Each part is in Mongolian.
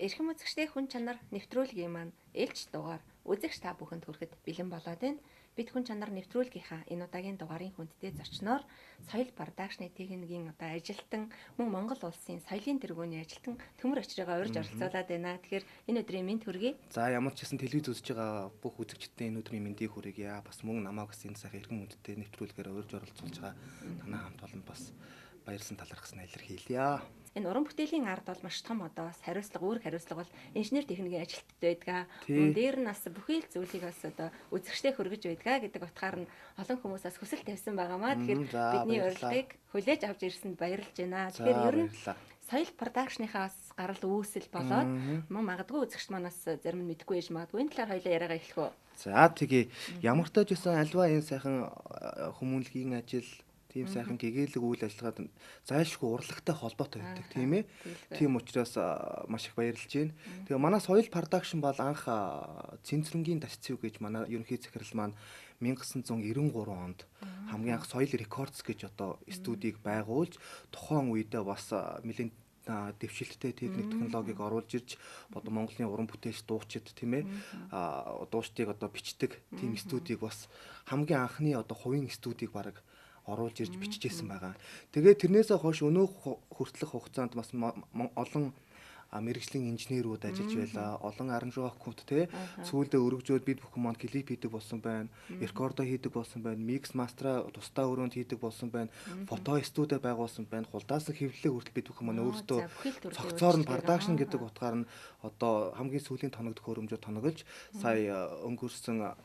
Эрхэм үзэгчдээ хүн чанар нэвтрүүлгийн маань ээлж дугаар үзэгч та бүхэнд хүрэхэд бэлэн болоод байна. Бид хүн чанар нэвтрүүлгийнхаа энэ удаагийн дугаарын хүндтэй зочноор соёл продакшны техникийн одоо ажилтан мөн Монгол улсын соёлын тэргүүний ажилтан Төмөр Очрыгаа урьж оролцуулаад байна. Тэгэхээр энэ өдрийн мэнд хүргэе. За ямар ч гэсэн телевиз үзэж байгаа бүх үзэгчдэд энэ өдрийн мэндийг хүргье. Бас мөн намайг бас энэ сайхан эрхэм хүндтэй нэвтрүүлгээр урьж оролцуулж байгаа танай хамт олон бас баярлсан талархсан илэрхийлье. Энэ уран бүтээлийн ард бол маш том одоо хариуцлага, үүрэг хариуцлага бол инженер техникийн ажилтнууд байдаг. Мөн дээр нь бас бүхий л зүйлийг бас одоо үзэгчдээ хөргөж байдаг гэдэг утгаар нь олон хүмүүс бас хүсэл тавьсан байгаамаа. Тэгэхээр бидний урилгыг хүлээж авч ирсэнд баярлж байна. Тэгэхээр ер нь соёл продакшныхаа бас гарал үүсэл болоод мөн магадгүй үзэгч манаас зарим нь мэдэхгүй ээж магадгүй. Энэ талаар хоёлаа яриагаа эхлэх үү. За тэгье. Ямар ч байсан альва энэ сайхан хүмүүнлэгийн ажил тийм сайхан гэгээлэг үйл ажиллагаад зайлшгүй урлагтай холбоотой байдаг тийм ээ. Тийм учраас маш их баярлж байна. Тэгээ манай соёл продакшн бол анх Цэнцэрэнгийн дасцив гэж манай ерөнхий захирал маань 1993 онд хамгийн анх Соёл Рекордс гэж одоо студийг байгуулж тухайн үедээ бас нэлээд дэвшилттэй техник технологиг оруулж ирж одоо Монголын уран бүтээлч дуучид тийм ээ дуучдыг одоо бичдэг тийм студийг бас хамгийн анхны одоо хувийн студийг бараг оруулж ирж бичижсэн байгаа. Тэгээд тэрнээсээ хойш өнөөх хүртэлх хугацаанд бас олон мэрэгжлийн инженерүүд ажиллаж байлаа. Олон аранжировкууд те сүүлдээ өргөжөөд бид бүхэн маань клип хийдэг болсон байна. Рекордо хийдэг болсон байна. Микс мастера тусдаа өрөөнд хийдэг болсон байна. Фото студио байгуулсан байна. Хулдаасан хэвлэлээ хүртэл бид бүхэн маань өөрсдөө цогцоор нь продакшн гэдэг утгаар нь одоо хамгийн сүүлийн тоног төхөөрөмжөөр тоноглож сая өнгөрсөн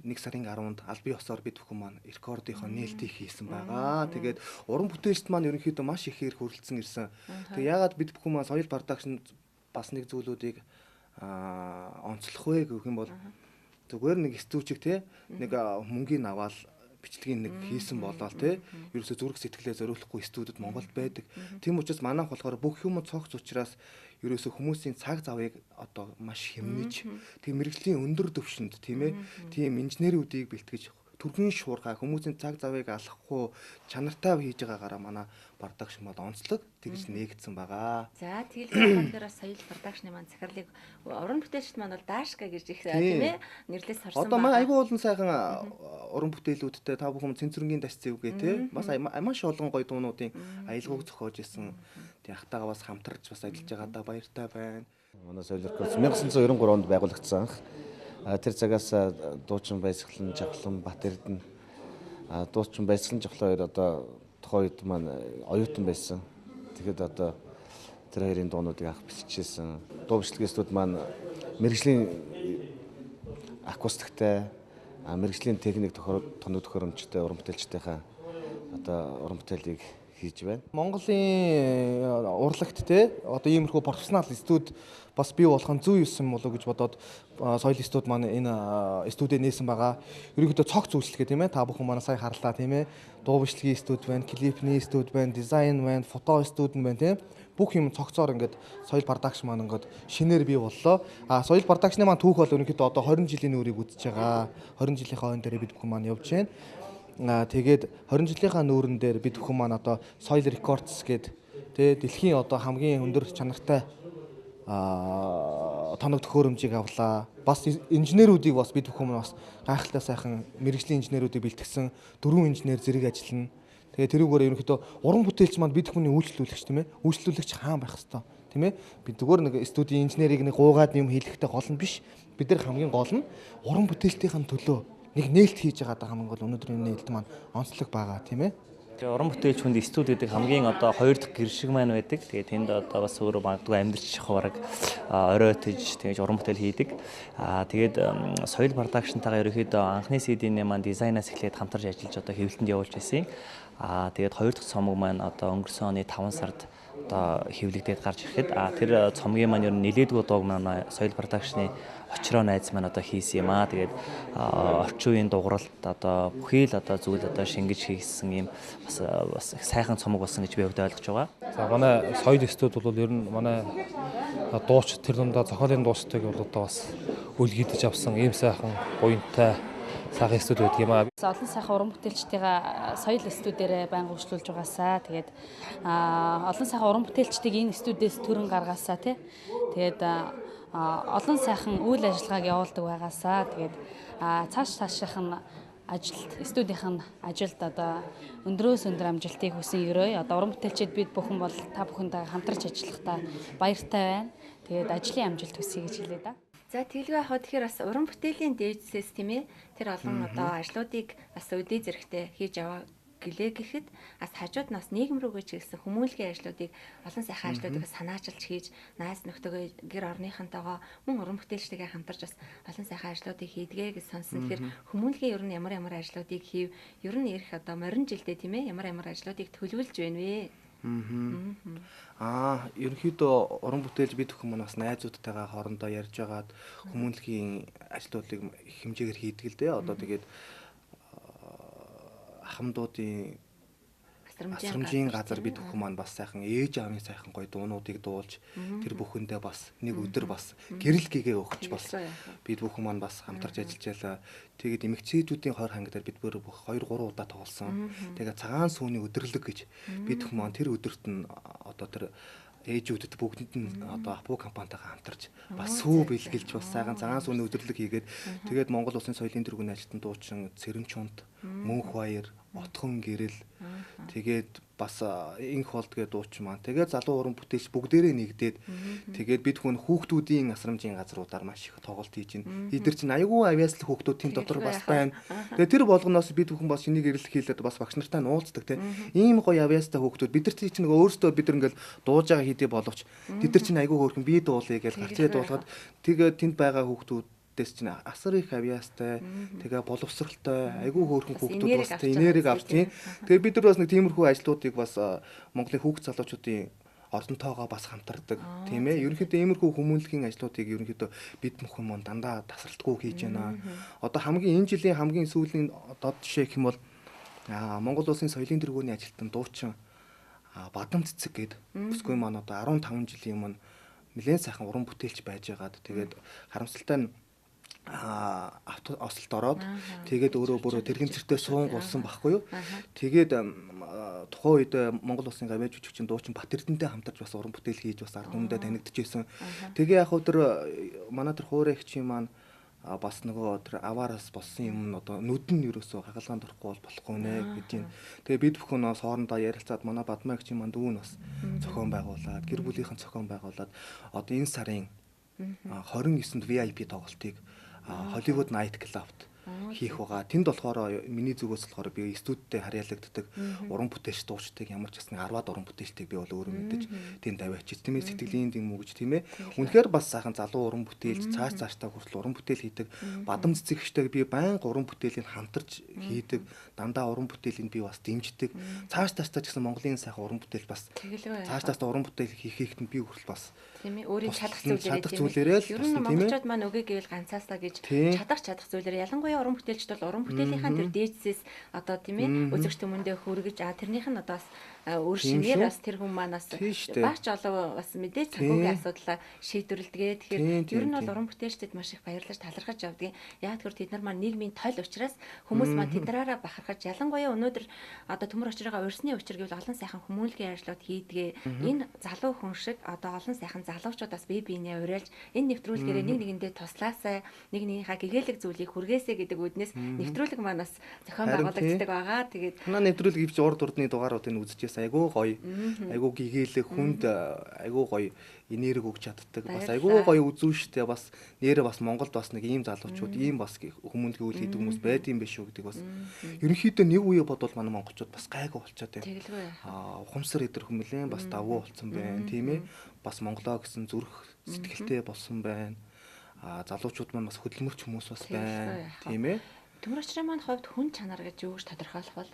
1 сарын 10-нд албан ёсоор бид бүхэн маань рекордынхоо нээлтийг хийсэн байгаа. Тэгээд уран бүтээлчд маань ерөнхийдөө маш ихээр хүрэлцэн ирсэн. Тэгээд яагаад бид бүхэн маань соёл продакшн бас нэг зүйлүүдийг онцлох вэ гэх юм бол зүгээр нэг стүүчиг те нэг мөнгийг аваад бичлэгийн нэг хийсэн болоо те ерөөсөө зүрх сэтгэлээ зориулахгүй студид Монголд байдаг. Тийм учраас манайх болохоор бүх юм цогц учраас ерөөсөө хүмүүсийн цаг завыг одоо маш хэмнэж тийм мэрэгжлийн өндөр түвшинд тийм ээ тийм инженерүүдийг бэлтгэж түргэн шуурхай хүмүүсийн цаг завыг алахгүй чанартай хийж байгаагаараа манай продакшн бол онцлог тэгж нээгдсэн байгаа. За тэгэл болохоор соёл продакшны маань захирлыг уран бүтээлчд маань бол Даашка гэж их тийм ээ нэрлээс харсан байгаа. Одоо маань айгүй олон сайхан уран бүтээлүүдтэй та бүхэн Цэнцэрэнгийн дасцив гэ тий бас маш олон гоё дуунуудын аялгауг зохиож исэн. Тэг ахтайгаа бас хамтарч бас ажиллаж байгаадаа баяртай байна. Манай соёл рекордс 1993 онд байгуулагдсан анх. Тэр цагаас дуучин Баясгалан Жавхлан Бат Эрдэнэ дуучин Баясгалан Жавхлан хоёр одоо тухайн үед маань оюутан байсан. Тэгэхэд одоо тэр хоёрын дуунуудыг анх биччихсэн. Дуу бичлэгийн студ маань мэрэгжлийн акустиктай, мэрэгжлийн техник тоног төхөөрөмжтэй уран бүтээлчдийнхаа одоо уран бүтээлийг хийж байна. Монголын урлагт те одоо иймэрхүү профессионал студ бас бий болох нь зүй юусэн болов гэж бодоод соёл студ маань энэ студийг нээсэн байгаа. Ерөнхийдөө цогц үйлчлэгээ тийм ээ та бүхэн манай сая харлаа тийм ээ. Дуу бичлэгийн студ байна, клипний студ байна, дизайн байна, фото студ байна тийм. Бүх юм цогцоор ингээд соёл продакшн маань ингээд шинээр бий боллоо. А соёл продакшны маань түүх бол ерөнхийдөө одоо 20 жилийн нүрийг үзэж байгаа. 20 жилийнхаа өн дээр бид бүхэн маань явж байна. Тэгээд 20 жилийнхаа нүүрэн дээр бид бүхэн маань одоо Soil Records гээд тэ дэлхийн одоо хамгийн өндөр чанартай тоног төхөөрөмжийг авлаа. Бас инженерүүдийг бас бид бүхэн бас гайхалтай сайхан мэрэгжлийн инженерүүдийг бэлтгэсэн 4 инженер зэрэг ажиллана. Тэгээ тэрүүгээр ерөнхийдөө уран бүтээлч маань бид бүхний үйлчлүүлэгч тийм ээ. Үйлчлүүлэгч хаан байх хэвээр тийм ээ. Бид зүгээр нэг студийн инженерийг нэг гуугаад юм хийлгэхтэй гол нь биш. Бид нар хамгийн гол нь уран бүтээлчдийн төлөө нэг нээлт хийж байгаа хамгийн гол өнөөдрийн нээлт маань онцлог байгаа тийм ээ. Тэгээ уран бүтээлч хүнд студ гэдэг хамгийн одоо хоёр дахь гэр шиг маань байдаг. Тэгээ тэнд одоо бас өөрөө магадгүй амьдарч явах бараг оройтож тэгэж уран бүтээл хийдэг. Аа тэгээд соёл продакшнтайгаа ерөнхийдөө анхны CD-ний маань дизайнаас эхлээд хамтарч ажиллаж одоо хэвлэлтэнд явуулж байсан. Аа тэгээд хоёр дахь цомог маань одоо өнгөрсөн оны 5 сард одоо хэвлэгдээд гарч ирэхэд тэр цомгийн маань ер нь нилээдгүй дууг маань соёл продакшны Очроо найз маань одоо хийсэн юм аа. Тэгээд орчин үеийн дугралт одоо бүхий л одоо зүйл одоо шингэж хийсэн юм бас бас сайхан цомог болсон гэж би хувьд ойлгож байгаа. За манай соёл студ бол ер нь манай дууч тэр дундаа зохиолын дуучдыг бол одоо бас үлгийдэж авсан ийм сайхан буянтай сайхан студи байдаг юм аа. Олон сайхан уран бүтээлчдийн соёл студиэрээ байнга үйлчлүүлж байгаасаа. Тэгээд олон сайхан уран бүтээлчдийг энэ студиэс төрөн гаргаасаа тий. Тэгээд олон сайхан үйл ажиллагааг явуулдаг байгаасаа. Тэгээд цааш цаашийнх нь ажилд, студийнх нь ажилд одоо өндрөөс өндөр амжилтыг хүсэн өрөөе. Одоо уран бүтээлчид бид бүхэн бол та бүхэнтэйгээ хамтарч ажиллахдаа баяртай байна. Тэгээд ажлын амжилт хүсье гэж хэлье да. За тэгэлгүй яах вэ? Тэгэхээр бас уран бүтээлийн дээдсээс тийм ээ тэр олон одоо ажлуудыг бас өдөө зэрэгтэй хийж яваа гэлээ гэхэд бас хажууд нь бас нийгэм рүүгээ чиглэсэн хүмүүнлэгийн ажлуудыг олон сайхан ажлуудыг санаачилж хийж найз нөхдөөгөө гэр орныхонтойгоо мөн уран бүтээлчтэйгээ хамтарч бас олон сайхан ажлуудыг хийдгээ гэж сонсон. Тэгэхээр хүмүүнлэгийн ер нь ямар ямар ажлуудыг хийв? Ер нь ирэх одоо морин жилдээ тийм ээ ямар ямар ажлуудыг төлөвлөж байна вэ? Ерөнхийдөө уран бүтээлч бид бүхэн маань бас найзуудтайгаа хоорондоо ярьж байгаад хүмүүнлэгийн ажлуудыг их хэмжээгээр хийдэг л дээ. Одоо тэгээд ахмадуудын асрамжийн газар бид бүхэн маань бас сайхан ээж аавын сайхан гоё дуунуудыг дуулж тэр бүхэндээ бас нэг өдөр бас гэрэл гэгээ өгч бас бид бүхэн маань бас хамтарч ажиллаж байлаа. Тэгээд эмэгтэйчүүдийн хор ханг дээр бид бүр 2 3 удаа тоглосон. Тэгээд цагаан сүүний өдөрлөг гэж бид бүхэн маань тэр өдөрт нь одоо тэр ээжүүдэд бүгдэнд нь одоо Апу компанитайгаа хамтарч бас сүү бэлгэлж бас сайхан цагаан сүүний өдөрлөг хийгээд тэгээд Монгол Улсын соёлын тэргүүний ажилтан дуучин Цэрэнчунт, Мөнх Баяр, Отхон Гэрэл тэгээд бас Инх Болд гэдэг дуучин маань тэгээд залуу уран бүтээлч бүгдээрээ нэгдээд тэгээд бид хүн хүүхдүүдийн асрамжийн газруудаар маш их тоглолт хийж байна. Эдгээр чинь аягүй авьяаслах хүүхдүүд тийм дотор бас байна. Тэгээд тэр болгоноос бид бүхэн бас энийг эрэлх хийлээд бас багш нартай нуулцдаг тийм. Ийм гоё авьяастай хүүхдүүд бид нар чинь өөрсдөө бид нар ингээл дууж байгаа хийдэ боловч тэд нар чинь аягүй хөөрхөн би дуулъя гэж гарчээ дуулахад тэгээд тэнд байгаа хүүхдүүд дэс чинь асар их авьяастай тэгээ боловсралтай айгүй хөөрхөн хүүхдүүд бас энерги авч тийм. Тэгээ бид нар бас нэг тиймэрхүү ажлуудыг бас Монголын хүүхд залуучуудын ордонтойгоо бас хамтардаг тийм ээ. Ерөнхийдөө иймэрхүү хүмүүнлэгийн ажлуудыг ерөнхийдөө бид бүхэн мөн дандаа тасралтгүй хийж байна. Одоо хамгийн энэ жилийн хамгийн сүүлийн дод жишээ гэх юм бол Монгол Улсын соёлын тэргүүний ажилтан дуучин Бадам Цэцэг гээд бүсгүй маань одоо 15 жилийн өмнө нэлээд сайхан уран бүтээлч байж байгаад тэгээд харамсалтай нь авто осолд ороод тэгээд өөрөө бүрөө тэрэгэн цэртээ суунгуулсан байхгүй юу. Тэгээд тухайн үед Монгол Улсын гавьяа жүжигчин дуучин Бат Эрдэнэтэй хамтарч бас уран бүтээл хийж бас ард түмэндээ танигдчихсэн. Тэгээ яг хөө тэр манай тэр хуурай эгчийн маань бас нөгөө тэр аваараас болсон юм нь одоо нүд нь ерөөсөө хагалгаанд орохгүй бол болохгүй нэ гэж юм. Тэгээ бид бүхэн бас хоорондоо ярилцаад манай Бадмаа эгчийн маань дүү нь бас зохион байгуулад гэр бүлийнхэн зохион байгуулад одоо энэ сарын 29-нд VIP тоглолтыг Hollywood Night Club-т хийх байгаа. Тэнд болохоор миний зүгээс болохоор би студидтэй харьяалагддаг уран бүтээлч дуучдыг ямар ч гэсэн 10-аад уран бүтээлчдийг би бол өөрөө мэдэж тэнд аваачиж тийм ээ сэтгэлийн дэм үү гэж тийм ээ. Үнэхээр бас сайхан залуу уран бүтээлч цааш цаашдаа хүртэл уран бүтээл хийдэг. Бадам цэцэгчтэйг би байнга уран бүтээлийг хамтарч хийдэг. Дандаа уран бүтээлийг би бас дэмждэг. Цааш цаашдаа ч гэсэн Монголын сайхан уран бүтээл бас цааш цаашдаа уран бүтээл хийх хийхэд би хүртэл бас тийм ээ өөрийн чадах зүйлээрээ ер нь монголчууд маань үгүй гэвэл ганцаасаа гэж чадах зүйлээрээ ялангуяа уран бүтээлчд бол уран бүтээлийнхаа тэр дээдсээс одоо тийм ээ үзэгч түмэндээ хүргэж тэрнийх нь одоо бас үр шимээр бас тэр хүн маань бас баач олон бас мэдээж санхүүгийн асуудлаа шийдвэрлэдэг. Тэгэхээр ер нь бол уран бүтээлчдэд маш их баярлаж талархаж явдгийн. Яг тэр тэд нар маань нийгмийн тойл учраас хүмүүс маань тэднэраараа бахархаж ялангуяа өнөөдөр одоо төмөр очрыгаа урьсны учир гэвэл олон сайхан хүмүүнлэгийн ажлууд хийдгээ. Энэ залуу хүн шиг одоо олон сайхан залуучууд бас бие биенээ уриалж энэ нэвтрүүлгээрээ нэг нэгэндээ туслаасай, нэг нэгийнхаа гэгээлэг зүйлийг хүргээсэй гэдэг үүднээс нэвтрүүлэг маань бас зохион байгуулагддаг байгаа. Тэгээд манай нэвтрүүлэг ивч урд урдны дугааруудыг үзчихээс айгүй гоё, айгүй гэгээлэг хүнд айгүй гоё энерги өгч чаддаг. Бас айгүй гоё үзүүштэй бас нэрээ бас Монголд бас нэг ийм залуучууд, ийм бас хүмүүнлэгийн үйл хийдэг хүмүүс байд юм биш үү гэдэг бас ерөнхийдөө нэг үе бодвол манай монголчууд бас гайгүй болчиход байна. Ухамсар идэр хүмүүлэн бас давгүй болсон байна, тийм ээ. Бас Монголоо гэсэн зүрх сэтгэлтэй болсон байна. Залуучууд маань бас хөдөлмөрч хүмүүс бас байна, тийм ээ. Төмөр очрын маань хувьд хүн чанар гэж юу гэж тодорхойлох вэ?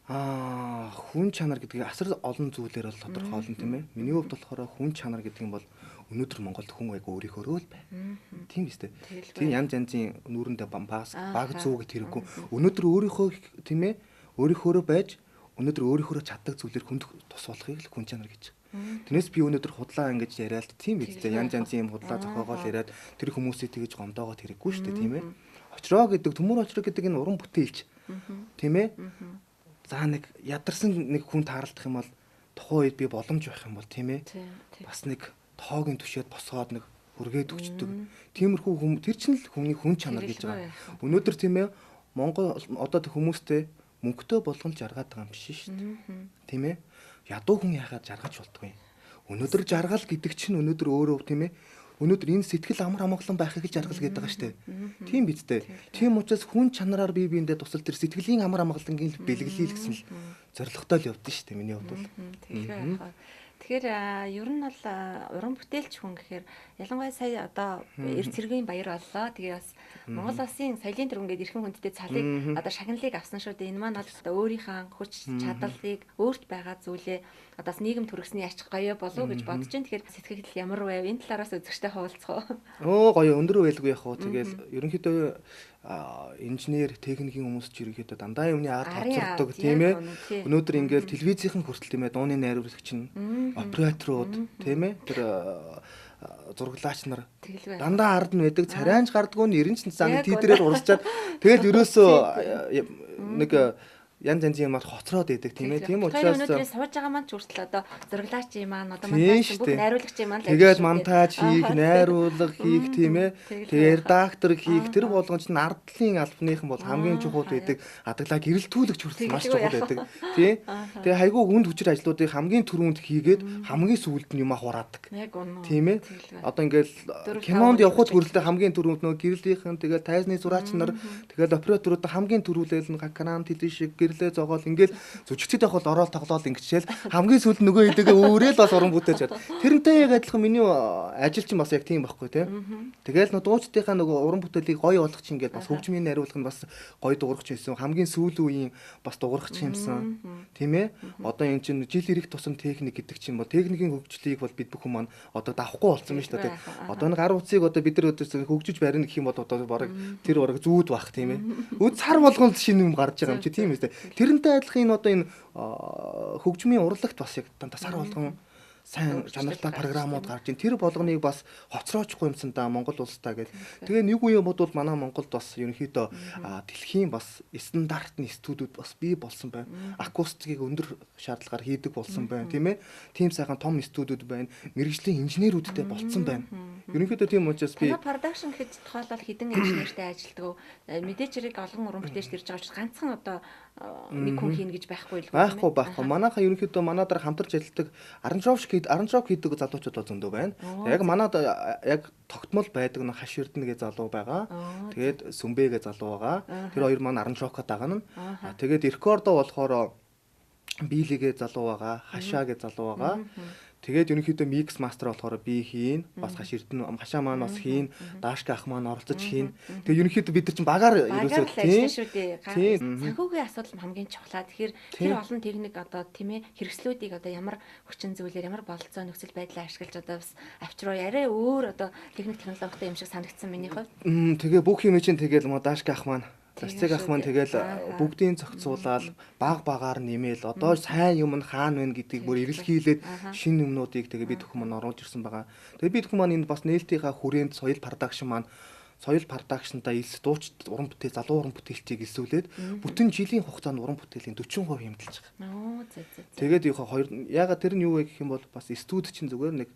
Хүн чанар гэдгийг асар олон зүйлээр бол тодорхойлно, тийм ээ. Миний хувьд болохоор хүн чанар гэдэг юм бол өнөөдөр Монголд хүн айгүй өөрийнхөөрөө л байна. Тийм биз дээ. Тийм янз янзын нүүрэндээ бас баг зүү гэх хэрэггүй. Өнөөдөр өөрийнхөө тийм ээ өөрийнхөөрөө байж Өнөөдөр өөрийнхөө чаддаг зүйлээр хүнд тус болохыг л хүн чанар гэж. Тэрнээс би өнөөдөр худлаа ингэж яриад тийм биз дээ. Янз янзын юм худлаа зохиогоол яриад тэр хүмүүсийг тэгэж гомдоогоод хэрэггүй шүү дээ, тийм ээ. Очроо гэдэг, төмөр очроо гэдэг энэ уран бүтээлч. Тийм ээ. За нэг ядарсан нэг хүн тааралдах юм бол тухайн үед би боломж байх юм бол тийм ээ. Бас нэг тоогийн түшээд босгоод нэг хүргээд өгчдөг. Тиймэрхүү хүм тэр чинь л хүний хүн чанар гэж байгаа. Өнөөдөр тийм ээ Монгол одоо хүмүүстэй мөнгөтэй болгон жаргаад байгаа юм биш шүү дээ. Тийм ээ. Ядуу хүн яхаад жаргаж болдгоо юм. Өнөөдөр жаргал гэдэг чинь өнөөдөр өөрөө тийм ээ. Өнөөдөр энэ сэтгэл амар амгалан байхыг л жаргал гэдэг байгаа шүү дээ. Тийм биз дээ. Тийм учраас хүн чанараар бие биендээ тусал тэр сэтгэлийн амар амгалангийн бэлгэлээ л гэсэн л зорилготой л явдсан шүү дээ миний хувьд бол. Тэгэхээр ер нь бол уран бүтээлч хүн гэхээр ялангуяа сая одоо эрд цэргийн баяр боллоо. Тэгээ бас Монгол улсын соёлын тэргүүн гээд эрхэм хүндтэй цалыг одоо шагналыг авсан шүү дээ. Энэ маань бол одоо өөрийнхөө хүч чадлыг өөрт байгаа зүйлээ одоо бас нийгэм төрөсний ач гоё болов гэж бодож байна. Тэгэхээр сэтгэл ямар байв? Энэ талаараас үзэгчтэй хуваалцах уу? Өө гоё өндөр байлгүй яах вэ? Тэгэл ерөнхийдөө инженер, техникийн хүмүүс ч ерөнхийдөө дандаа юмны ард хоцордог тийм ээ. Өнөөдөр ингээл телевизийнхэн хүртэл тийм ээ дууны найруулагч нь, операторууд тийм ээ тэр зураглаач нар дандаа ард нь байдаг, царайнч гардггүй, нэрэн ч зан тийдрээр урсчаад тэгэл ерөөсөө нэг янз янзын юмар хоцроод идэг тийм ээ. Тийм учраас өнөөдөр сууж байгаа маань ч хүртэл одоо зураглаач юм аа, одоо монтаж бүх найруулагч юм аа л. Тэгээд монтаж хийх, найруулга хийх тийм ээ. Тэгээд редактор хийх тэр болгон чинь ардлын албаныхан бол хамгийн чухал байдаг. Адаглаа гэрэлтүүлэгч хүртэл маш чухал байдаг. Тийм. Тэгээд хайгуу хүнд хүчээр ажлуудыг хамгийн түрүүнд хийгээд хамгийн сүүлд нь юм хуураадаг. Тийм ээ. Одоо ингээл кинонд явхад хүртэл хамгийн түрүүнд нөө гэрэлийнхэн тэгээд тайзны зураач нар тэгээд операторууд хамгийн түрүүлэл нь кран телевиз гэрлээ зоогоол ингээл зүжигчд явах бол ороод тоглоол ингэчээл хамгийн сүүлд нөгөө хэдийгээ өөрөө л бас уран бүтээж чад. Тэрнтэй яг адилхан миний ажил чинь бас яг тийм байхгүй тий. Тэгэл нөө дуучдынхаа нөгөө уран бүтээлийг гоё болгох чинь ингээд бас хөгжмийн найруулга нь бас гоё дуурах байсан. Хамгийн сүүлийн үеийн бас дуурах юмсан. Тийм ээ. Одоо энэ чинь жил ирэх тусам техник гэдэг чинь бол техникийн хөгжлийг бол бид бүхэн маань одоо давхгүй болсон юм шүү дээ. Одоо нэг гар утсыг одоо бид нар хөгжиж барина гэх юм бол одоо бараг тэр бараг зүүд бах тийм ээ. Өд сар болгонд шинэ юм гарч байгаа юм чи тийм ээ. Тэрнтэй адилхан энэ одоо энэ хөгжмийн урлагт бас яг дандаа сар болгон сайн чанартай програмууд гарч ин тэр болгоныг бас хоцроочихгүй юмсан да Монгол улстай гэл. Тэгээ нэг үе бодвол манай Монголд бас ерөнхийдөө дэлхийн бас стандартны студиуд бас бий болсон байна. Акустикийг өндөр шаардлагаар хийдэг болсон байна, тийм ээ. Тийм сайхан том студиуд байна. Мэргэжлийн инженерүүдтэй болцсон байна. Ерөнхийдөө тийм учраас би production гэхэд тоолол хэдэн инженертэй ажилладаг. Мэдээч хэрэг олон уран бүтээлч ирж байгаа учраас ганцхан одоо нэг хүн хийнэ гэж байхгүй л байхгүй. Байхгүй. Манайхаа ерөнхийдөө манай дараа хамтарч ажилладаг аранжировщик хийдэг залуучууд бол зөндөө байна. Яг манад яг тогтмол байдаг нэг Хаш Эрдэнэ гэ залуу байгаа. Тэгээд Сүмбэ гэ залуу байгаа. Тэр хоёр маань аранжировка дагна. Тэгээд рекордо болохоор Билигээ залуу байгаа, Хашаа гэ залуу байгаа. Тэгээд ерөнхийдөө микс мастер болохоор би хийн, бас Хаш Эрдэнэ Хашаа маань бас хийн, Даашка ах маань оролцож хийн. Тэгээд ерөнхийдөө бид нар чинь багаар ерөөсөө тийм шүү дээ. Санхүүгийн асуудал хамгийн чухлаа. Тэгэхээр тэр олон техник одоо тийм ээ хэрэгслүүдийг одоо ямар хүчин зүйлээр ямар бололцоо нөхцөл байдлаа ашиглаж одоо бас авчруу арай өөр одоо техник технологитой юм шиг санагдсан миний хувьд. Тэгээ бүх юм чинь тэгэл Даашка ах маань Зарцэг ах маань тэгэл бүгдийн зохицуулаад баг багаар нэмээл одоо сайн юм нь хаана байна гэдгийг бүр эрэлхийлээд шинэ юмнуудыг тэгээ бид бүхэн маань оруулж ирсэн байгаа. Тэгээ бид бүхэн маань энэ бас нээлтийнхаа хүрээнд соёл production маань соёл production-даа илс дууч уран бүтээл залуу уран бүтээлчийг илсүүлээд бүтэн жилийн хугацаанд уран бүтээлийн 40% хэмтэлж байгаа. Оо зэ зэ. Тэгээд хоёр ягаад тэр нь юу вэ гэх юм бол бас студ чинь зүгээр нэг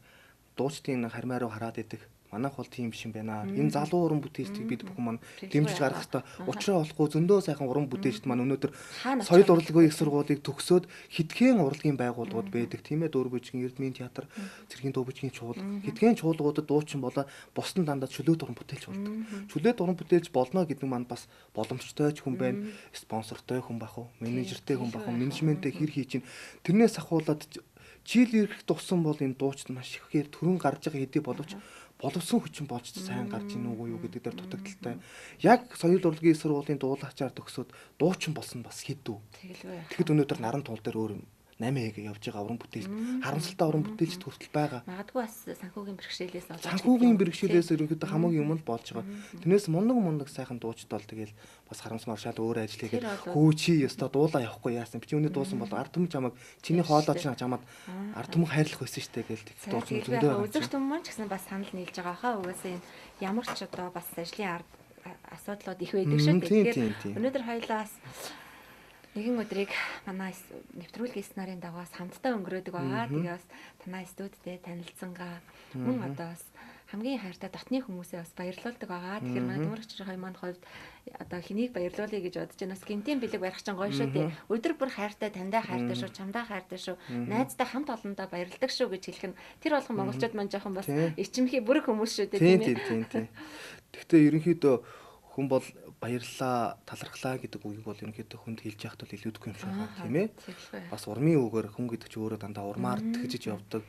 дуучдын хармаа руу хараад идэг. Манайх бол тийм биш юм байна. Энэ залуу уран бүтээлчдийг бид бүхэн маань дэмжиж гаргах хэрэгтэй. Учраа болохгүй зөндөө сайхан уран бүтээлчд маань өнөөдөр соёл урлагийн их сургуулийг төгсөөд хэдхэн урлагийн байгууллагууд байдаг. Тийм ээ, Дөрвөжгийн Эрдмийн театр, Цэргийн дуу бүжгийн чуулга. Хэдхэн чуулгуудад дуучин болоо бусдын дандаа чөлөөт уран бүтээлч болдог. Чөлөөт уран бүтээлч болно гэдэг нь маань бас боломжтой ч хүн байна, спонсортой хүн байх уу, менежертэй хүн байх уу, менежментээ хэр хийж чинь тэрнээс ахуулаад жил ирэх тусам бол энэ дуучид маш ихээр төрөн гарч байгаа хэдий боловч боловсон хүчин болж сайн гарч ийн үгүй юу гэдэг дээр дутагдaltaй. Яг соёл урлагийн сургуулийн дуулаачаар төгсөөд дуучин болсон бас хэдүү. Тэгэхэд өнөөдөр наран туул дээр өөр юм. 8 эг явж байгаа уран бүтээлч харамсалтай уран бүтээлчд хүртэл байгаа. Магадгүй бас санхүүгийн бэрхшээлээс олж санхүүгийн бэрхшээлээс ерөнхийдөө хамаагүй юм л болж байгаа. Тэрнээс мундаг сайхан дуучид бол тэгэл бас харамсмаар шал өөр ажил хийгээд хөө чи ёстой дуулаа явахгүй яасан би чи өнөө дуусан бол ард түмэн чамайг чиний хоолой чи чамаад ард түмэн хайрлах байсан штэ гээл дуусан зөндөө байгаа. Үзэгч түмэн маань ч гэсэн бас санал нийлж байгаа хаа. Угаасаа энэ ямар ч одоо бас ажлын ард асуудлууд их байдаг шүү. Тэгэхээр өнөөдөр хоёлаас нэгэн өдрийг манай нэвтрүүлэг нарын дагаас хамтдаа өнгөрөөдөг байгаа. Тэгээ бас танай студидтэй танилцсангаа мөн одоо бас хамгийн хайртай дотны хүмүүсээ бас баярлуулдаг байгаа. Тэгэхээр манай Төмөр очрын маань хувьд одоо хэнийг баярлуулъя гэж бодож байна. Бас гинтийн бэлэг барих чинь гоё шүү дээ. Өдөр бүр хайртай, таньдаа хайртай шүү, чамдаа хайртай шүү, найздаа хамт олондоо баярладаг шүү гэж хэлэх нь тэр болгон монголчууд маань жоохон бас ичимхий бүрэг хүмүүс шүү дээ, тийм ээ. Тийм. Гэхдээ ерөнхийдөө хүн бол баярлалаа, талархлаа гэдэг үгийг бол ерөнхийдөө хүнд хэлж яхад бол илүүдэхгүй юм шиг байна, тийм ээ. Бас урмын үгээр хүн гэдэг чи өөрөө дандаа урмаар тэжиж явдаг.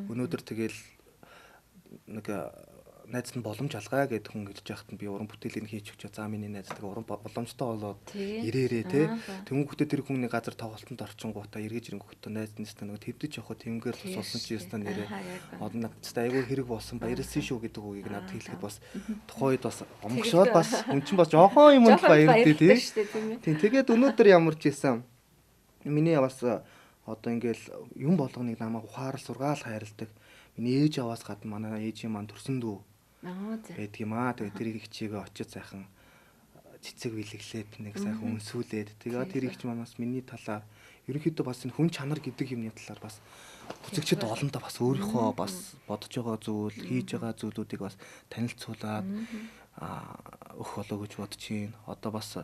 Өнөөдөр тэгэл нэг найз нь боломж алгаа гэдэг хүн хэлж яхад нь би уран бүтээлийг хийж өгч за миний найз тэгээ уран боломжтой болоод ирээрээ те. Тэнгүүтээ тэр хүний газар тоглолтод орчингуудаа эргэж ирэнгүүтээ найз нь өстө нэг твдэж явахад тэмгээр тус болсон чи өстө нэрээ одоо надад айгүй хэрэг болсон баярлсан шүү гэдэг үгийг надад хэлэхэд бас тухайн үед бас омгшоод бас хүн чинь бас жоохон юм л баярлээ тий. Тийм тэгээд өнөөдөр ямар ч байсан миний бас одоо ингээл юм болгоныг намайг ухаарал сургаал хайрладаг. Миний ээж аваас гадна манай ээжийн маань төрсөн дүү байдаг юм аа. Тэгээд тэр ихчийгээ очиж сайхан цэцэг бэлэглээд нэг сайхан өнсүүлээд тэгээд тэр ихч маань бас миний талаар ерөнхийдөө бас энэ хүн чанар гэдэг юмны талаар бас үзэгчд олондоо бас өөрийнхөө бас бодож байгаа зүйл, хийж байгаа зүйлүүдийг бас танилцуулаад өгөх болоо гэж бодож байна. Одоо бас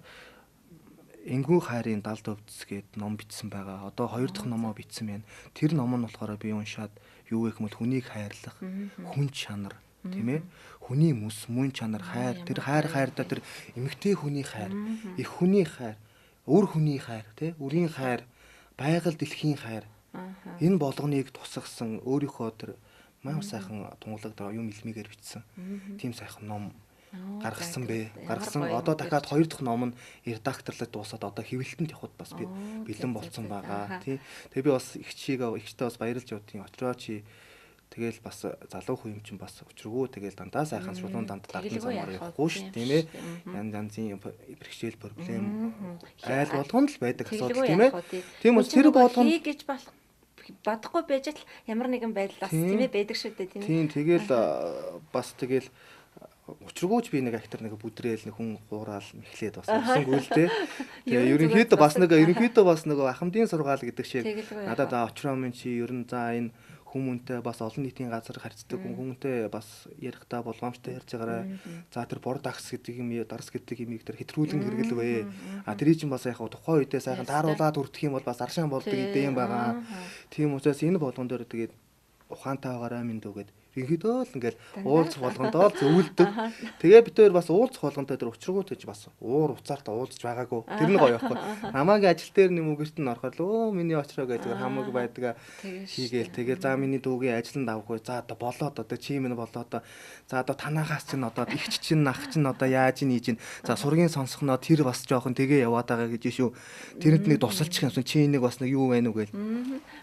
Энгүүн хайрын далд өвдөс гээд ном бичсэн байгаа. Одоо хоёр дахь номоо бичсэн байна. Тэр ном нь болохоор би уншаад юу гэх юм бол хүнийг хайрлах, хүн чанар, тийм ээ? Хүний мэс, мөн чанар, хайр, тэр хайр хайрдаа тэр эмэгтэй хүний хайр, эх хүний хайр, өр хүний хайр, тий? Үрийн хайр, байгаль дэлхийн хайр. Энэ болгоныг тусгасан өөрийнхөө тэр маш сайхан тунгалаг юм илмигээр бичсэн. Тийм сайхан ном гаргасан бэ. Гаргасан. Одоо дахиад хоёр дахь ном нь редакторлоод дуусаад одоо хэвлэлтэнд явахад бас бэлэн болцсон байгаа. Тий. Тэгээ би бас ихчийг ихчтэй бас баярлж явдгийн. Очроо чи тэгэл бас залуу хүн юм чинь бас учиргүй тэгэл дандаа сайхан шулуун данд дардсан замаар явахгүй шүү тийм ээ. Янз янзын бэрхшээл проблем айл болгоно л байдаг асуудал тийм ээ. Тийм учраас тэр болгоно гэж болох бодохгүй байж л ямар нэгэн байдал бас тийм ээ байдаг шүү дээ тийм ээ. Тийм тэгэл бас тэгэл учиргүйч би нэг актер нэг бүдрээл нэг хүн гуураал мэхлээд бас өсөнгөө л дээ. Тэгээ ерөнхийдөө бас нэг ерөнхийдөө бас нэг ахмадын сургаал гэдэг шиг надад очроо минь чи ер нь за энэ хүмүүнтэй бас олон нийтийн газар харьцдаг хүмүүнтэй бас ярихдаа болгоомжтой ярьж байгаарай. За тэр бор дагс гэдэг юм дарс гэдэг юмыг тэр хэтрүүлэн хэрэглэвэ. А тэрий чинь бас яг тухайн үедээ сайхан тааруулаад хүртэх юм бол бас аршаан болдог гэдэг юм байгаа. Тийм учраас энэ болгон дээр тэгээд ухаантай байгаарай минь дүү гэд ерөнхийдөө л ингээл уулзах болгондоо л зөвлөдөг. Тэгээ бид хоёр бас уулзах болгонтой тэр учиргүй гэж бас уур уцаартай уулзж байгаагүй. Тэр нь гоё байхгүй. Намайг ажил дээр нэм үгэрт нь орохоор л өө миний очроо гэж зүгээр хамаг байдгаа хийгээл тэгээ за миний дүүгийн ажилд авахгүй. За одоо болоод одоо чи минь болоод за одоо танаагаас чинь одоо ихч чинь ах чинь одоо яаж ийж чинь за сургийн сонсохноо тэр бас жоохон тэгээ яваад байгаа гэж шүү. Тэрэнд нэг тусалчих юмсан чи нэг бас нэг юу байна уу гээл.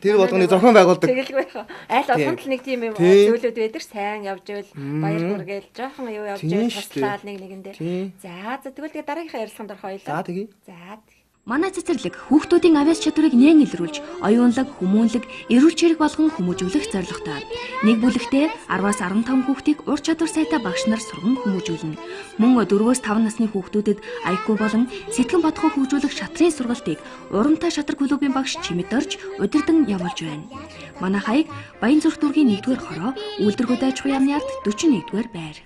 Тэр болгоныг зохион байгуулдаг. Тэгэлгүй яах. Айл болгонд л нэг тийм юм зүйлүүд байдаг сайн явж ивэл баяр хүргээл жоохон юу явж ивэл туслаад нэг нэгэндээ. За за тэгвэл тэгээ дараагийнхаа ярилцлаганд орох хоёлаа. За тэгье. За. Манай цэцэрлэг хүүхдүүдийн авиас чадварыг нээн илрүүлж, оюунлаг, хүмүүнлэг, эрүүл чирэг болгон хүмүүжүүлэх зорилготой. Нэг бүлэгтээ 10-аас 15 хүүхдийг ур чадвар сайтай багш нар сурган хүмүүжүүлнэ. Мөн 4-өөс 5 насны хүүхдүүдэд IQ болон сэтгэн бодхоо хөгжүүлэх шатрын сургалтыг Урамтай шатар клубын багш Чимэд орж удирдан явуулж байна. Манай хаяг Баянзүрх дүүргийн 1-р хороо, Үйлдвэр хөдөө аж ахуйн яамны ард 41-р байр.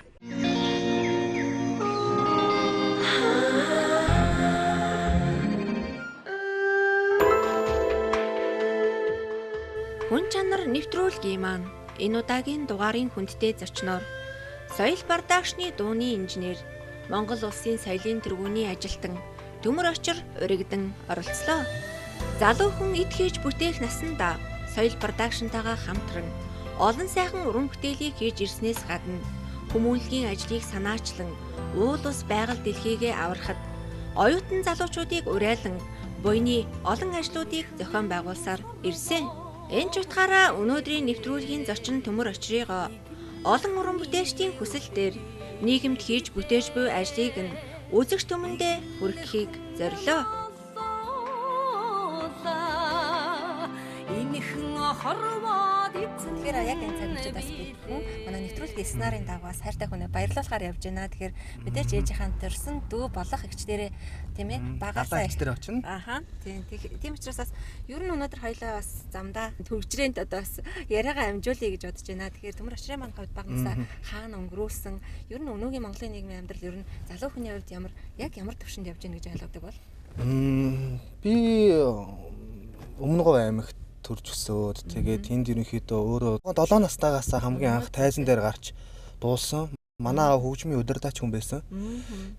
Хүн чанар нэвтрүүлгийн маань энэ удаагийн дугаарын хүндтэй зочноор соёл продакшны дууны инженер, Монгол улсын соёлын тэргүүний ажилтан Төмөр очир уригдан оролцлоо. Залуу хүн эд хийж бүтээх насандаа соёл продакшнтайгаа хамтран олон сайхан уран бүтээлийг хийж ирснээс гадна хүмүүнлэгийн ажлыг санаачлан уул ус байгаль дэлхийгээ аврахад оюутан залуучуудыг уриалан буйны олон ажлуудыг зохион байгуулсаар ирсэн. Энэ ч утгаараа өнөөдрийн нэвтрүүлгийн зочин Төмөр Очрийгоо олон уран бүтээлчдийн хүсэлтээр нийгэмд хийж бүтээж буй ажлыг нь үзэгч түмэндээ хүргэхийг зорилоо. Тэгэхээр яг энэ цаг мөчид бас бэлтгэн манай нэвтрүүлгийн сценарийн дагуу хайртай хүнээ баярлуулахаар явж байна. Тэгэхээр мэдээж ээжийнхээ төрсөн дүү болох эгчдэрээ тийм ээ багасаа эгчдэр очино. Аха. Тийм тийм учраас бас ер нь өнөөдөр хоёлаа бас замдаа төгжрээнд одоо бас яриагаа амжуулъя гэж бодож байна. Тэгэхээр Төмөр Очрын маань хувьд багасаа хаана өнгөрүүлсэн ер нь өнөөгийн Монголын нийгмийн амьдрал ер нь залуу хүний хувьд ямар яг ямар төвшөнд явж байна гэж ойлгодог бол? Би Өмнө Говь аймагт төрж өсөөд тэгээд тэнд ерөнхийдөө өөрөө 7 настайгаас хамгийн анх тайзан дээр гарч дуулсан. Манай аав хөгжмийн удирдаач хүн байсан.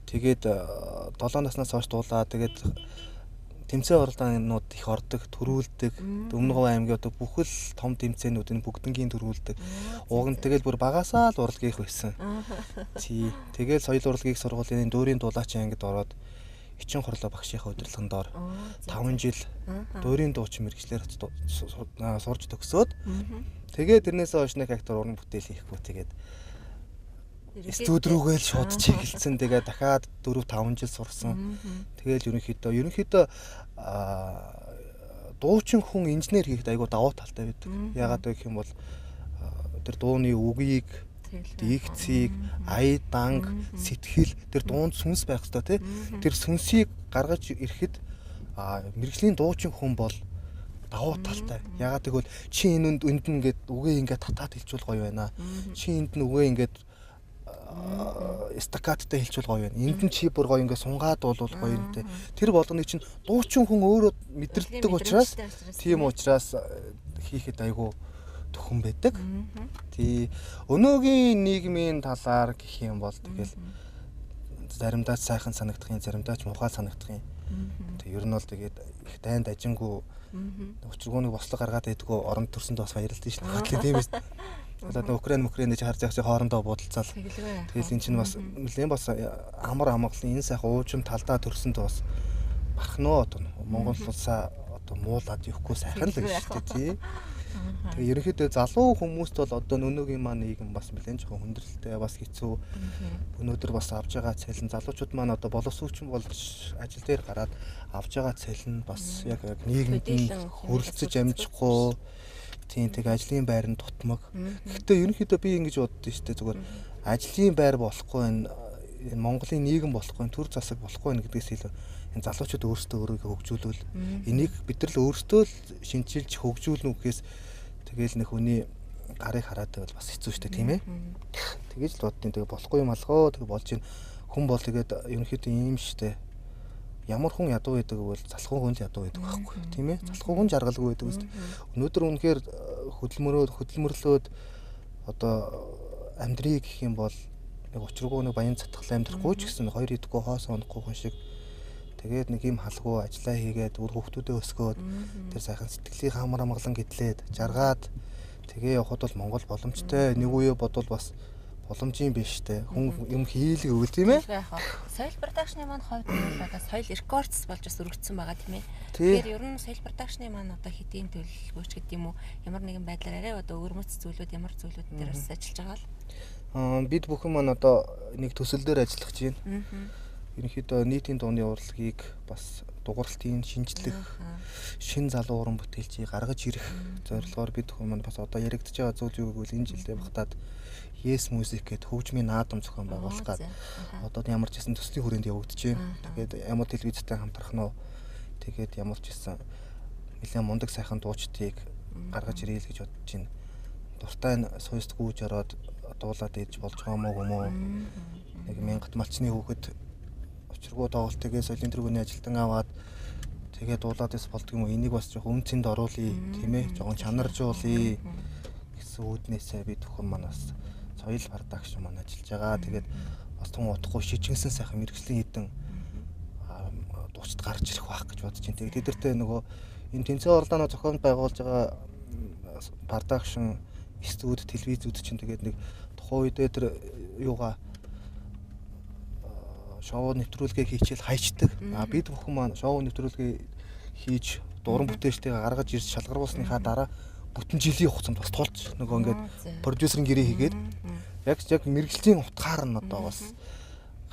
Тэгээд 7 наснаас хойш дуулаа. Тэгээд тэмцээн уралдаанууд их ордог, төрүүлдэг. Өмнө Говь аймгийн одоо бүхэл том тэмцээнүүд нь бүгднгийн төрүүлдэг. Уг нь тэгэл бүр багасаа л урлагийнх байсан. Тий. Тэгэл соёл урлагийн сургуулийн дүүрийн дуулаачийн ангид ороод Ичин хорлоо багшийнхаа удирдлагын доор 5 жил дүүрийн дуучин мэргэжлээр сурж төгсөөд тэгээд тэрнээсээ хойш нэг актер уран бүтээл хийхгүй тэгээд студ рүүгээл шууд чиглэлсэн. Тэгээд дахиад 4-5 жил сурсан. Тэгэл ерөнхийдөө дуучин хүн инженер хийхэд айгүй давуу талтай байдаг. Яагаад вэ гэх юм бол тэр дууны үгийг, дийгцийг, ая данг, сэтгэл тэр дуунд сүнс байх ёстой тий. Тэр сүнсийг гаргаж ирэхэд мэргэжлийн дуучин хүн бол давуу талтай. Яагаад гэвэл чи энэ энд нь ингээд үгээ ингээд татаад хэлчихвэл гоё байна. Чи энд нь үгээ ингээд стаккаттай хэлчихвэл гоё байна. Энд нь чи бүр гоё ингээд сунгаад болвол гоё юм те. Тэр болгоныг чинь дуучин хүн өөрөө мэдэрдэг учраас тийм учраас хийхэд айгүй төхөн байдаг. Тий. Өнөөгийн нийгмийн талаар гэх юм бол тэгэл заримдаа ч сайхан санагдах юм, заримдаа ч муухай санагдах юм. Тэг ер нь бол тэгээд их дайн дажингүү учиргүй нэг бослого гаргаад байдгүй оронд төрсөнд бас баярлалтай шин. Тийм ээ. Одоо Украин гэж харж байгаа чи хоорондоо буудалцаал. Тэгэл эн чинь бас нэлээд бас амар амгалан энэ сайхан уужим талдаа төрсөнд бас бархноо одоо Монгол улсаа одоо муулаад явахгүй сайхан л гэж шүү дээ тий. Тэгээ ерөнхийдөө залуу хүмүүст бол одоо өнөөгийн маань нийгэм бас нэлээд жоохон хүндрэлтэй бас хэцүү. Өнөөдөр бас авж байгаа цалин залуучууд маань одоо боловсруучсан болж ажил дээр гараад авж байгаа цалин бас яг нийгэмд нь хөрөлцөж амжихгүй. Тийм тэг ажлын байр нь дутмаг. Гэхдээ ерөнхийдөө би ингэж боддоо шүү дээ зүгээр ажлын байр болохгүй энэ Монголын нийгэм болохгүй төр засаг болохгүй гэдгээс илүү энэ залуучууд өөрсдөө өөрийгөө хөгжүүлвэл энийг бид нар л өөрсдөө л шинчилж хөгжүүлнэ үгээс тэгэл нэг хүний гарыг хараад байвал бас хэцүү шүү дээ тийм ээ. Тэгэж л боддیں۔ Тэгээ болохгүй юм алгоо тэгээ болж ин хүн бол тэгээд ерөнхийдөө ийм шүү дээ. Ямар хүн ядуу байдаг бол залхуу хүн л ядуу байдаг байхгүй тийм ээ. Залхуу хүн жаргалгүй байдаг үст. Өнөөдөр үнэхээр хөдөлмөрлөөд одоо амьдрыг гэх юм бол нэг учиргүй нэг баян цатгал амьдрахгүй ч гэсэн хоёр идэхгүй хоос онохгүй хүн шиг тэгээд нэг юм халгүй ажиллаа хийгээд үр хүүхдүүдээ өсгөөд тэр сайхан сэтгэлийн хамар амгалан гэтлээд жаргаад тэгээ явхад бол Монгол боломжтой. Нэг үе бодвол бас боломжийн биш те. Хүн юм хийлэг өгөл тийм ээ. Соёл продакшны маань хувьд бол одоо соёл рекордс болж бас өргөцсөн байгаа тийм ээ. Тэгэхээр ер нь соёл продакшны маань одоо хэдийн төлөвлөгөөч гэдэг юм уу ямар нэгэн байдлаар арай одоо өвөрмөц зүйлүүд ямар зүйлүүд дээр бас ажиллаж байгаа л. Бид бүхэн маань одоо нэг төсөл дээр ажиллах гэж байна. Ерөнхийдөө нийтийн дууны урлагийг бас дугуйлтын шинжлэх шин залуу уран бүтээлчийг гаргаж ирэх зорилгоор бид бүхэн маань бас одоо яригдж байгаа зүйл юу гэвэл энэ жилдээ багтаад Yes Music гэдэг хөгжмийн наадам зохион байгуулах гад одоо ямар ч гэсэн төслийн хүрээнд явагдаж байна. Тэгээд ямар телевизтэй хамтрах нь уу? Тэгээд ямар ч гэсэн нэлээд мундаг сайхан дуучдыг гаргаж ирье л гэж бодож байна. Дуртай нь суйст гүйж ороод дуулаад ээж болж байгаа мó юм уу? Нэг мянгат малчны хүүхэд учиргүй тоглолт тэгээ соёлын тэргүүний ажилтан аваад тэгээ дуулаад ис болдго юм уу? Энийг бас жоохон үн цэнд оруулъя тийм ээ. Жоохон чанаржуулъя гэсэн үүднээсээ бид бүхэн маань бас соёл продакшн маань ажиллаж байгаа. Тэгээд бас тун удахгүй шижигсэн сайхан мэргэжлийн хэдэн дуучид гарч ирэх байх гэж бодож байна. Тэгээд тэдэртэй нөгөө энэ тэнцэн орлооноо зохион байгуулж байгаа продакшн студ телевизүүд чинь тэгээд нэг тухайн үедээ тэр юугаа шоу нэвтрүүлгээ хийчихэл хайчдаг. А бид бүхэн маань шоу нэвтрүүлгээ хийж уран бүтээлчтэйгээ гаргаж ирж шалгаруулсныхаа дараа бүтэн жилийн хугацаанд бас тулж нөгөө ингээд продюсерын гэрээ хийгээд яг мэргэжлийн утгаар нь одоо бас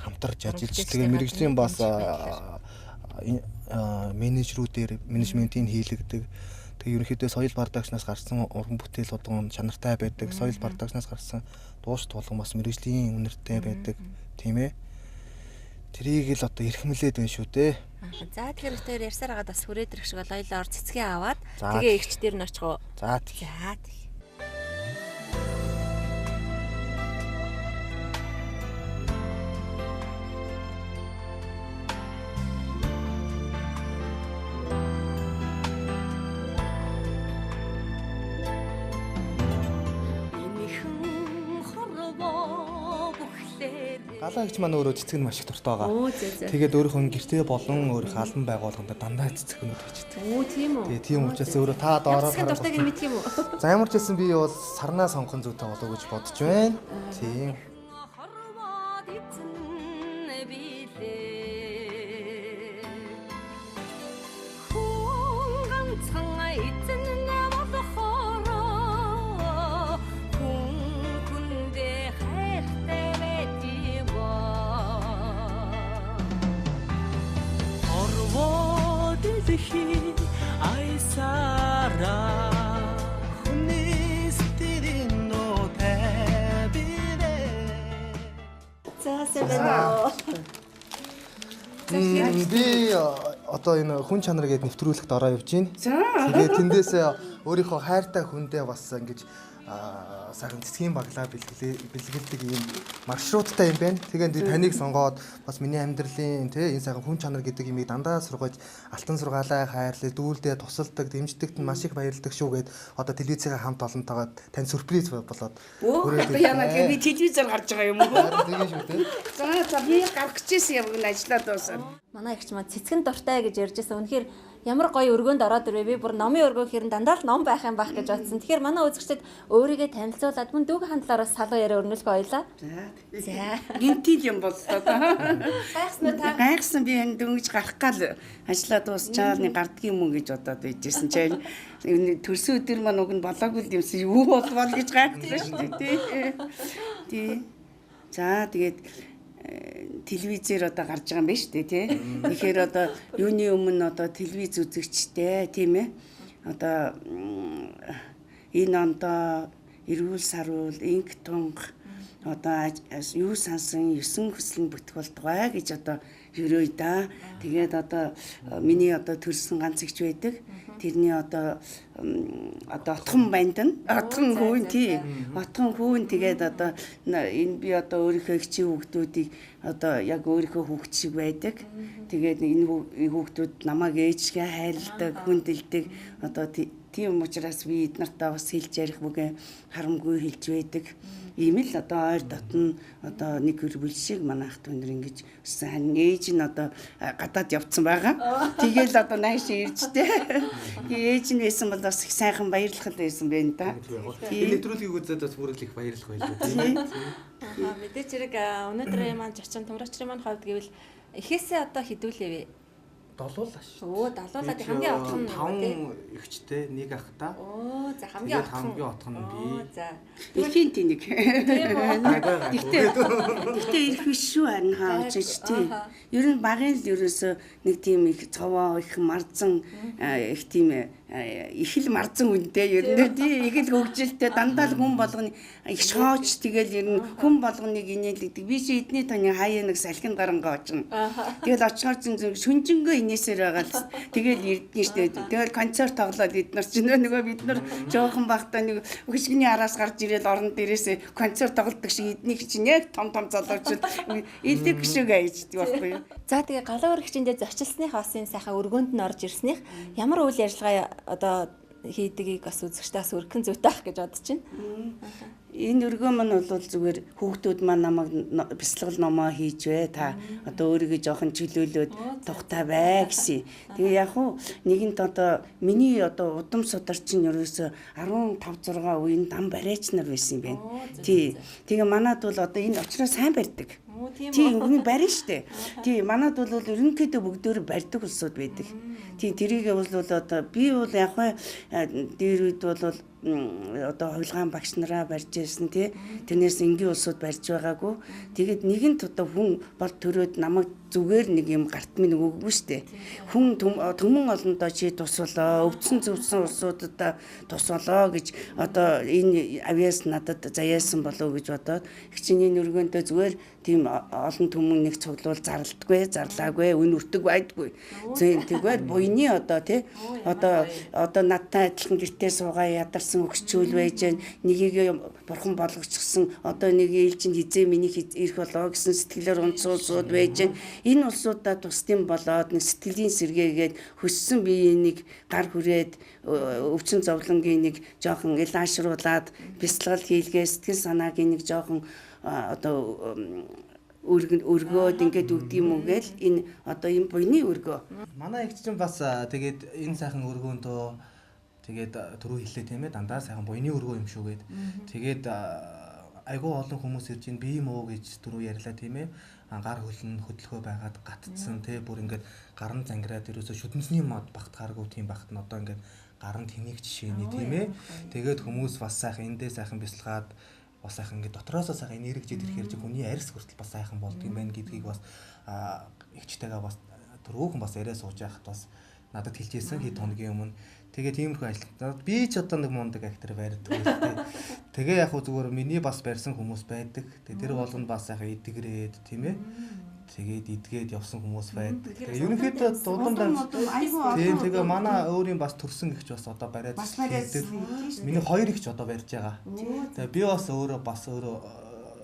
хамтарч ажиллаж тэгээ мэргэжлийн бас менежерүүдээр менежментийг хийлэгдэг. Тэгээ ерөнхийдөө соёл продакшнаас гарсан уран бүтээл болгон чанартай байдаг. Соёл продакшнаас гарсан дуучид болгон бас мэргэжлийн үнэртэй байдаг. Тийм ээ. Тэрийг л одоо эрхэмлээд байна шүү дээ. За тэгэхээр тэр ярьсаар хагаад бас хүрээд ирэх шиг бол хоёлаа ор цэцгээ аваад тэгээ эгч дээр нь очих уу. За тэг. За тэг. Галаа эгч маань өөрөө цэцэг нь маш их дуртай байгаа. Тэгээд өөрийнхөө гэртээ болон өөрийнхөө албан байгууллаганд дандаа цэцгнүүд хийждэг. Оо тийм үү. Тэгээ тийм учраас өөрөө та доороо харах. Дуртайг нь мэдх юм уу? За ямар ч байсан би бол сарнаа сонгох зүйтэй болов уу гэж бодож байна. Тийм. Би одоо энэ хүн чанар гээд нэвтрүүлэгт ороо явж байна. Тэгээд тэндээс өөрийнхөө хайртай хүндээ бас ингэж сайхан цэцгийн баглаа бэлгэлдэг ийм маршруттай юм байна. Тэгээд таныг сонгоод бас миний амьдралын тэ энэ сайхан хүн чанар гэдэг юмыг дандаа сургаж алтан сургаалаа хайрлаж дүүлдээ тусалдаг, дэмждэгт нь маш их баярлдаг шүү гэд одоо телевизийн хамт олонтойгоо тань сюрприз болоод хүрээд яна тэгээ би телевизээр гарч байгаа юм уу? Тэгээ шүү дээ. За би гарах гэжсэн юм ажиллаад дуусаад. Манай эгч маань цэцгэн дуртай гэж ярьж байсан. Үнэхээр ямар гоё өргөөнд ороод ирвэ. Би бүр номын өргөө хэрэн дандаа л ном байх юм байх гэж бодсон. Тэгэхээр манай үзэгчдэд өөрийгөө танилцуулаад мөн дүүгийн хандлаараа салуу яриа өрнүүлэх ойлаа. За. Гинтил юм боллоо да. Гайхсан уу та? Гайхсан, би энэ дөнгөж гарах гал ажиллаа дуусчаад нэг гардгийн юм гэж бодоод байжсэн чинь төрсөн өдөр маань уг нь болоогүй л юмсан юу болвол гэж гайхлаа шүү дээ. Тий. За тэгээд телевизээр одоо гарч байгаа юм байна шүү дээ, тий. Тэгэхээр одоо юуны өмнө одоо телевиз үзэгчтэй, тийм ээ. Одоо энэ ондоо эрүүл саруул, инг тунг одоо юу сансан 9 хүсэл нь бүтэх болтугай гэж одоо ерөөе да. Тэгээд одоо миний одоо төрсөн ганц эгч байдаг. Тэрний одоо отхон бандан, отхон хүүн тий. Отхон хүүн тэгээд одоо энэ би одоо өөрийнхөө эгчийн хүүхдүүдийг одоо яг өөрийнхөө хүүхд шиг байдаг. Тэгээд энэ хүүхдүүд намайг ээжгээ хайрладаг, хүндэлдэг. Одоо тийм учраас би эд нартаа бас хэлж ярих бүгэ харамгүй хэлж байдаг. Ийм л одоо ойр дотн одоо нэг гэр бүл шиг манай ах дүү нар ингэж өссөн. Харин ээж нь одоо гадаад явцсан байгаа. Тэгээл одоо нааш ирж тэ. Тэгээ ээж нь байсан бол бас их сайхан баярлах байсан байна да. Энэ нэвтрүүлгийг үзээд бас бүр л их баярлах байлаа тийм. Аа мэдээч хэрэг өнөөдрийн маань зочин Тумрачрын маань хувьд гэвэл эхээсээ одоо хідүүлээвэ. Долуулаа шүү. Өө долуулаад хамгийн отхон нь 5 эгчтэй, нэг ахтай. Оо за хамгийн отхон. Хамгийн отхон нь би. За. Эрхийн тэнэг. Тийм үү. Гэтэ ирэх биш шүү харин хаа очиж тий. Ер нь багын л ерөөсөө нэг тийм их цовоо, их марзан, их тийм их л марзан үнтэй ер нь тий их л хөгжилтэй дандаа л хүн болгоны их шооч тэгэл ер нь хүн болгоныг инээлэгдэг. Би чи эдний таны хаяа нэг салхин гарангаа очно. Тэгэл очихоор чинь шүнжэнгөө инээсээр байгаа л тэгэл ирдэн штэ. Тэгэл концерт тоглоод бид нар чинь нөгөө бид нар жоохон байхдаа нэг хөшгөний араас гарч ирээл орон дээрээс концерт тоглодог шиг эднийг чинь яг том том залуучууд илэг шиг айждаг байхгүй юу. За тэгээ галаа өргөчөндөө зочилсных бас энэ сайхан өргөөнд нь орж ирснийх ямар үйл ажиллагаа одоо хийдгийг бас үзэгчдээс өргөн зүйтэй ах гэж бодож байна. Энэ өргөө маань бол зүгээр хүүхдүүд маань намайг бяцлал номоо хийж бай та одоо өөрийгөө жоохон чөлөөлөөд тухтай бай гэсэн. Тэгээ яг уу нэгэнт одоо миний одоо удам судар чинь ерөөсөө 15 6 үеийн дам бариач нар байсан юм байна. Тий. Тэгээ манад бол одоо энэ очроо сайн барьдаг. Тийм хүний барина штэ. Тийм манад бол ерөнхийдөө бүгдөө барьдаг улсууд байдаг. Тийм тэрийг бол одоо би бол яг дээр үед бол одоо хувилгаан багш нараа барьж байсан тий. Тэрнээс энгийн улсууд барьж байгаагүй. Тэгээд нэгэнт одоо хүн бол төрөөд намайг зүгээр нэг юм гарт минь өгөөгүй штэ. Хүн түмэн олондоо чи тус болоо, өвдсөн зөвсөн улсуудад тус болоо гэж одоо энэ авиас надад заяасан болов гэж бодоод их чиний нүргэндээ зүгээр тийм олон түмэн нэг цуглуул зарлдаггүй, зарлаагүй, үн өртөг байдгүй. Тийм тэгвэл буйны одоо тий одоо надтай адилхан гэртээ суугаа ядарсан өгчүүл байж гэн нэгийг бурхан болгочихсон одоо нэг ээлжинд хизээ миний ирэх болоо гэсэн сэтгэлээр унтсан улсууд байж гэн. Энэ улсуудаа тусдын болоод нэг сэтгэлийн сэргээгээд хөссөн биеийг нэг гар хүрээд өвчин зовлонгийн нэг жоохон илаашруулад бясалгал хийлгээ сэтгэл санааг нэг жоохон одоо өргөөд ингээд өгд юм уу гээл энэ одоо энэ буйны өргөө. Манай эгч чинь бас тэгээд энэ сайхан өргөөндөө тэгээд түрүү хэллээ тийм ээ дандаа сайхан буйны өргөө юм шүү гээд. Тэгээд айгүй олон хүмүүс ирж ин би юм уу гэж түрүү ярьлаа тийм ээ. Гар хөлн хөдөлгөө байгаад гатцсан тий бүр ингээд гарын зангираад ерөөсө шүдэнсний мод багтгааргүй тийм багт нь одоо ингээд гарын тэнэг жишээний тийм ээ. Тэгээд хүмүүс бас сайхан эндээ сайхан бясалгаад бас сайхан ингээд дотроосоо сайхан энергижид ирэхээр чи хүний арьс хүртэл бас сайхан болдго юм байна гэдгийг бас эгчтэйгээ бас түрүүхэн бас яриа сууж байхад бас надад хэлжсэн хэд хоногийн өмнө. Тэгээ тиймэрхүү ажил. Би ч одоо нэг мундаг актер барьдаг л тий. Тэгээ яг хөө зүгээр миний бас барьсан хүмүүс байдаг. Тэгээ тэр болгонд бас сайхан эдгэрээд тийм ээ. Тэгээд эдгээд явсан хүмүүс байдаг. Тэгээ ерөнхийдөө дулам тийм тэгээ манай өөрийн бас төрсөн гихч бас одоо бариад хийдэг. Миний хоёр ихч одоо барьж байгаа. Тэгээ би бас өөрөө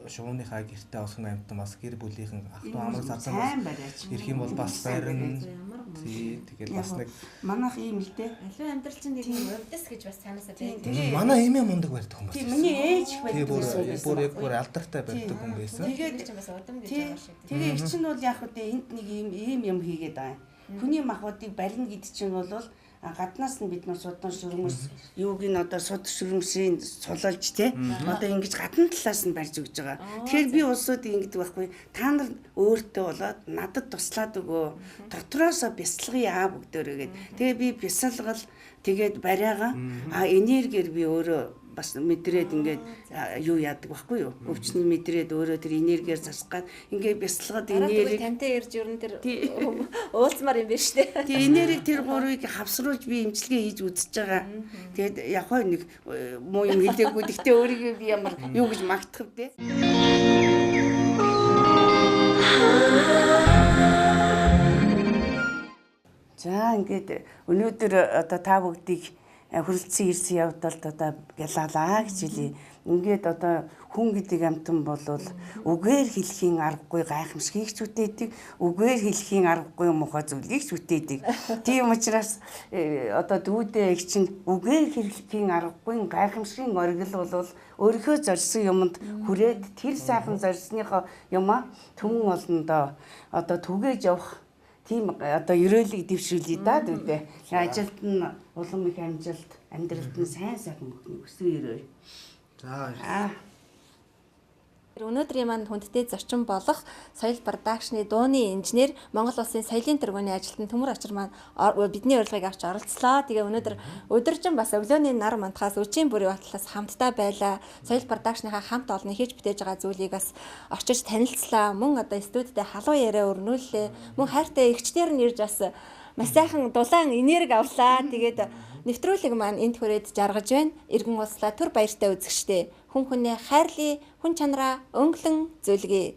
шувууныхаа гэртээ осгон амьтан бас гэр бүлийнхэн ах トゥ амраг зарсан ирэх юм бол бас барина. Тий тэгэл бас нэг манайх ийм л дээ. Аливаа амьдрал чинь нэг юм увдас гэж бас цаанаасаа байдаг. Манай эмээ мундаг барьдаг хүн байсан. Тий миний ээж их барьдаг байсан. Бүр яг бүр алдартай барьдаг хүн байсан. Тэгээд чинь бас удам гэж байгаа шиг. Тэгээ их чинь бол яг үгүй энд нэг ийм юм хийгээд байгаа. Хүний махбодыг барина гэд чинь бол гаднаас нь бид нар судан шүрмэс юуг нь одоо суд шүрмсийн сулалж те одоо ингэж гадна талаас нь барьж өгч байгаа. Тэгэхээр би улсууд ингэдэг байхгүй. Та нар өөртөө болоод надад туслаад өгөө. Дотроосоо бясалгая аа бүгдөөрөө гэд. Тэгээ би бясалгал тэгээд бариагаа а энергиэр би өөрөө бас мэдрээд ингээд юу яадаг байхгүй юу? Өвчний мэдрээд өөрөө тэр энергиэр засах гад ингээд бясалгад энерги тантай ирж ер нь тэр уулзмаар юм биш үү? Тий энерги тэр гурвыг хавсруулж би эмчилгээ хийж үзэж байгаа. Тэгээд яг хоо нэг муу юм хэлээгүй. Гэхдээ өөрийгөө би ямар юу гэж магтах вэ? За ингээд өнөөдөр одоо та бүгдийг хүрэлцэн ирсэн явдалд одоо гялаалаа гэж хэлье. Ингээд одоо хүн гэдэг амьтан бол үгээр хэлхийн аргагүй гайхамшигыг ч үтээдэг, үгээр хэлхийн аргагүй муухай зүйлийг ч үтээдэг. Тийм учраас одоо дүүдээ их чинь үгээр хэлхийн аргагүй гайхамшигын оргил бол өөрийнхөө зорьсон юмд хүрээд тэр сайхан зорьсныхоо юмаа түмэн олондоо одоо түгээж явах тийм одоо ерөөлийг дэвшүүлье да дүүдээ. Ажилд нь улам их амжилт, амьдралд нь сайн сайхан бүхнийг хүсэн өрөөе. За. Өнөөдрийн маань хүндтэй зочин болох Соёл продакшны дууны инженер Монгол Улсын соёлын тэргүүний ажилтан Төмөр Очир маань бидний урилгыг авч оролцлоо. Тэгээ өнөөдөр өдөржин бас өглөөний нар мандахаас өчийн бүрийн батлаас хамтдаа байлаа. Соёл продакшныхаа хамт олонны хийж бүтээж байгаа зүйлийг бас очиж танилцлаа. Мөн одоо студидтэй халуун яриа өрнүүллээ. Мөн хайртай эгчдэр нь ирж бас маш сайхан дулаан энерги авлаа. Тэгээд нэвтрүүлэг маань энд хүрээд жаргаж байна. Иргэн уулзлаа түр баяртай үзэгчдээ. Хүн хүнээ хайрлаа, хүн чанараа өнгөлөн зүлгээ.